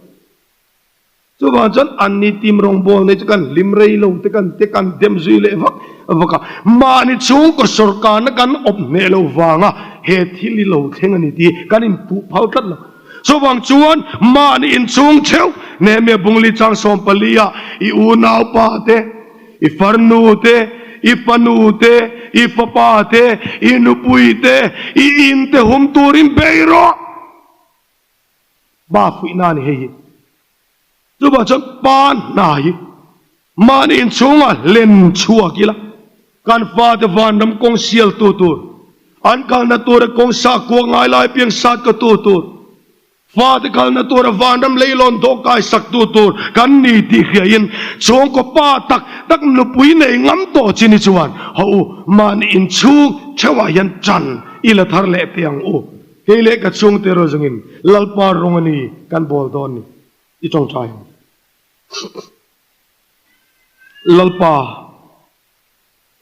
S1: Chuvang chuan anni team rawngbâwl nei chu kan hlim rei lo te kan te kan dem zui leh vak vak a. Mahni chhungkaw sawrkarna kan awp hneh lo vanga he thil hi lo thleng a ni tih kan inpuh phal tlat lo. Chuvang chuan mahni inchhung theuh Nehemiah Bungli chang 14 ah i unaupa te, i farnu te, i fanu te, i fapa te, i nupui te, i in te hum turin bei rawh. Pa fuihna a ni hei hi. Chuvang chuan pa hna hi mahni inchhungah hlen chhuak ila, kan fate vanram kawng sialtu tur, an kalna tura kawng sah kuak ngai lai piang sat ka tu tur, fate kalna tura vanram leilawn dawhkai saktu tur kan ni tih hriain chhungkaw pa tak tak nupui nei ngam tawh chi ni chuan haw u, mahni inchhung theuhah hian tan i la thar leh teh ang u. Kei leh ka chhungte erawh zawngin Lalpa rawng a ni kan bawl dawn ni i tawngtai ang. Lalpa,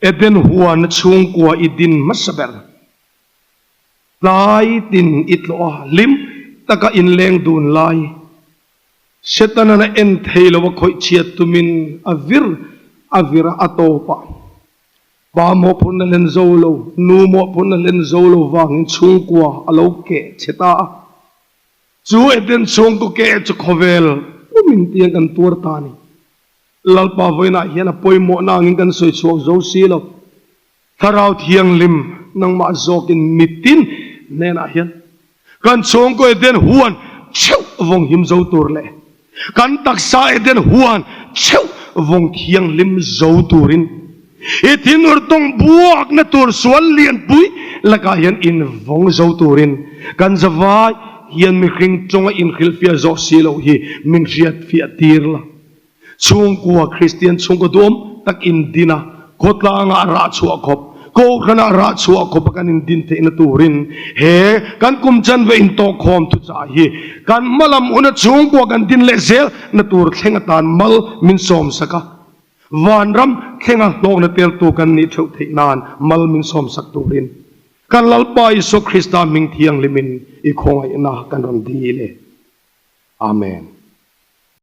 S1: Eden huana chhungkua i din hmasa ber. Tlai tin i tlawh a, hlim taka inleng dun lai. Setanan a en thei lo a khawih chhiat tumin a vir a vir a, a tawp a. Pa mawhphurhna hlen zo lo, nu mawhphurhna hlen zo lo vangin chhungkua a lo keh chhe ta a. Chu Eden chhungkaw keh chu khawvel pumin tiang kan tuar ta a ni. Lalpa vawiinah hian a pawimawhna angin kan sawi chhuak zo si lo. Thlarau Thianghlim nangmah zawkin mitin hnenah hian kan chhungkaw Eden huan theuh vawng him zo tur leh Kan taksa Eden huan theuh vawng thianghlim zo turin i thinur tawng buakna tur sual lianpui lakah hian invawng zo turin kan zavai hian mihring tawnga inhrilhfiah zawh si loh hi min hriatfiah tir la. Chhungkua Kristian chhungkaw duam tak indin a, khawtlangah rah chhuah khawp, Kohhranah rah chhuah khawp a kan indin theihna turin he kan kum chanve intawhkhawm thuchah hi kan hmalam huna chhungkua kan din leh zel na tur thleng atan mal min sawmsak a, vanram thlenga hlawkna teltu kan nih theuh theih nan mal min sawmsak turin kan Lalpa Isua Krista hming thianghlimin i khawngaihna kan rawn dil e. Amen.